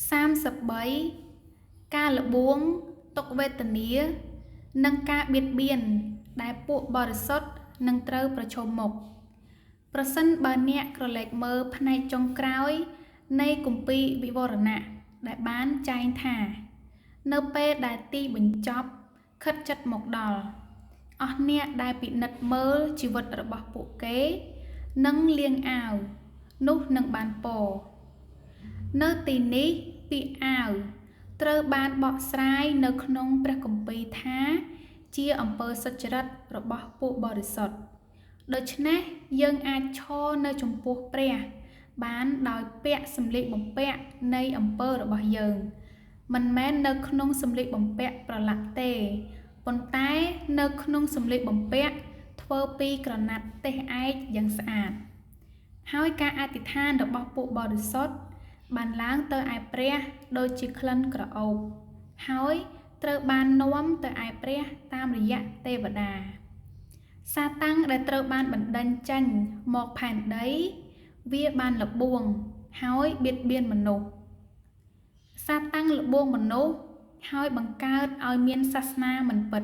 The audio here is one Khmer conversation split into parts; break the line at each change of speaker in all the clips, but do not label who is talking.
33ការល្បួងទុក្ខវេទនា និងការបៀតបៀនដែលពួកបរិសុទ្ធនឹងត្រូវប្រឈមមុខប្រសិនបើអ្នកក្រឡេកមើលផ្នែកចុងក្រោយនៃគម្ពីរវិវរណៈដែលបានចែងថា នៅពេលដែលទីបញ្ចប់ខិតជិតមកដល់អស់អ្នកដែលពិនិត្យមើលជីវិតរបស់ពួកគេ និងលាងអាវនោះនឹងបានពរនៅទីនេះពាក្យអាវត្រូវបានបកស្រាយនៅក្នុងព្រះគម្ពីរថាជាអំពើសុចរិតរបស់ពួកបរិសុទ្ធដូច្នេះយើងអាចឈរនៅចំពោះព្រះបានដោយពាក់សម្លៀកបំពាក់នៃអំពើរបស់យើងមិនមែននៅក្នុងសម្លៀកបំពាក់ប្រឡាក់ទេប៉ុន្តែនៅក្នុងសម្លៀកបំពាក់ធ្វើពីក្រណាត់ទេសឯកយ៉ាងស្អាតហើយការអធិដ្ឋានរបស់ពួកបរិសុទ្ធបានឡើងទៅឯព្រះដូចជាក្លិនក្រអូបហើយត្រូវបាននាំទៅឯព្រះតាមរយៈទេវតាសាតាំងដែលត្រូវបានបណ្ដេញចេញមកផែនដីវាបានល្បួងហើយបៀតបៀនមនុស្សសាតាំងល្បួងមនុស្សហើយបង្កើតឲ្យមានសាសនាមិនពិត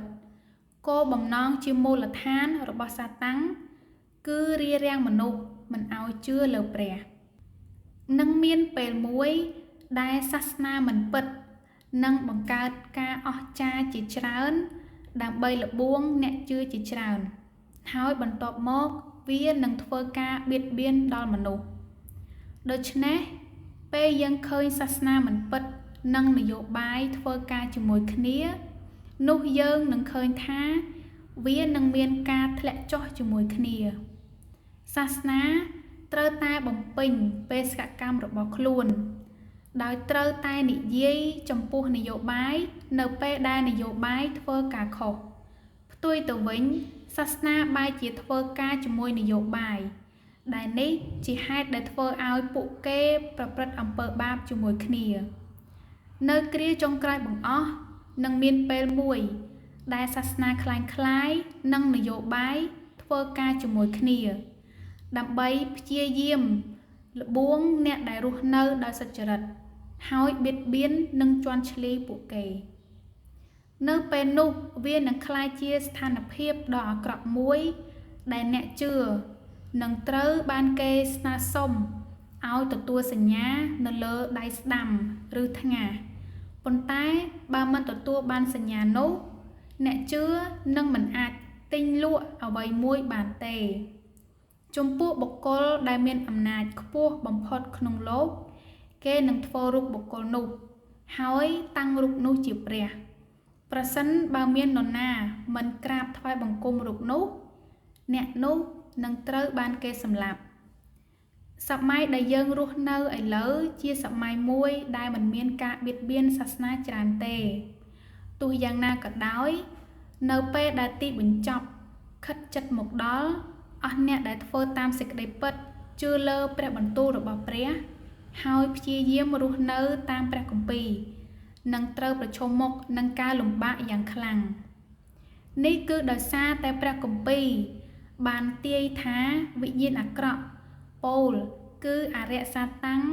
គោលបំណងជាមូលដ្ឋានរបស់សាតាំងគឺរារាំងមនុស្សមិនឲ្យជឿលើព្រះនឹងមានពេលមួយដែលសាសនាមិនពិតនឹងបង្កើតការអស្ចារ្យជាច្រើនដើម្បីល្បួងអ្នកជឿជាច្រើនហើយបន្ទាប់មកវានឹងធ្វើការបៀតបៀនដល់មនុស្សដូច្នេះពេលយើងឃើញសាសនាមិនពិតនិងនយោបាយធ្វើការជាមួយគ្នានោះយើងនឹងឃើញថាវានឹងមានការធ្លាក់ចុះជាមួយគ្នាសាសនាត្រូវតែបំពេញបេសកកម្មរបស់ខ្លួនដោយត្រូវតែនិយាយចំពោះនយោបាយនៅពេលដែលនយោបាយធ្វើការខុសផ្ទុយទៅវិញសាសនាបែរជាធ្វើការជាមួយនយោបាយដែលនេះជាហេតុដែលធ្វើឲ្យពួកគេប្រព្រឹត្តអំពើបាបជាមួយគ្នានៅគ្រាចុងក្រោយបង្អស់នឹងមានពេលមួយដែលសាសនាក្លែងៗនិងនយោបាយធ្វើការជាមួយគ្នាដើម្បីព្យាយាមល្បួងអ្នកដែលរស់នៅដោយសុចរិតហើយបៀតបៀននិងជាន់ឈ្លីពួកគេនៅពេលនោះវានឹងក្លាយជាស្ថានភាពដ៏អាក្រក់មួយដែលអ្នកជឿនឹងត្រូវបានគេស្នើសុំឲ្យទទួលសញ្ញានៅលើដៃស្ដាំឬថ្ងាសប៉ុន្តែបើមិនទទួលបានសញ្ញានោះអ្នកជឿនឹងមិនអាចទិញលក់អ្វីមួយបានទេចំពោះបុគ្គលដែលមានអំណាចខ្ពស់បំផុតក្នុងលោកគេនឹងធ្វើរូបបុគ្គលនោះហើយតាំងរូបនោះជាព្រះប្រសិនបើមាននរណាមិនក្រាបថ្វាយបង្គំរូបនោះអ្នកនោះនឹងត្រូវបានគេសម្លាប់សម័យដែលយើងរស់នៅឥឡូវជាសម័យមួយដែលមិនមានការបៀតបៀនសាសនាច្រើនទេទោះយ៉ាងណាក៏ដោយនៅពេលដែលទីបញ្ចប់ខិតជិតមកដល់អស់អ្នកដែលធ្វើតាមសេចក្តីពិតជឿលើព្រះបន្ទូលរបស់ព្រះហើយព្យាយាមរស់នៅតាមព្រះគម្ពីរនឹងត្រូវប្រឈមមុខនឹងការលំបាកយ៉ាងខ្លាំងនេះគឺដោយសារតែព្រះគម្ពីរបានទាយថាវិញ្ញាណអាក្រក់ពោលគឺអរិយសាតាំង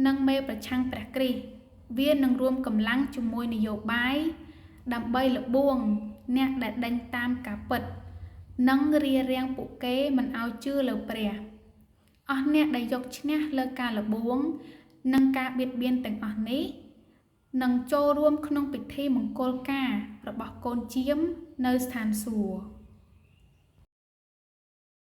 និងមេប្រឆាំងព្រះគ្រីស្ទវានឹងរួមកម្លាំងជាមួយនយោបាយដើម្បីល្បួងអ្នកដែលដេញតាមការពិតនិងរារាំងពួកគេមិនឲ្យជឿលើព្រះអស់អ្នកដែលយកឈ្នះលើការល្បួងនិងការបៀតបៀនទាំងអស់នេះនឹងចូលរួមក្នុងពិធីមង្គលការរបស់កូនចៀមនៅស្ថានសួគ៌។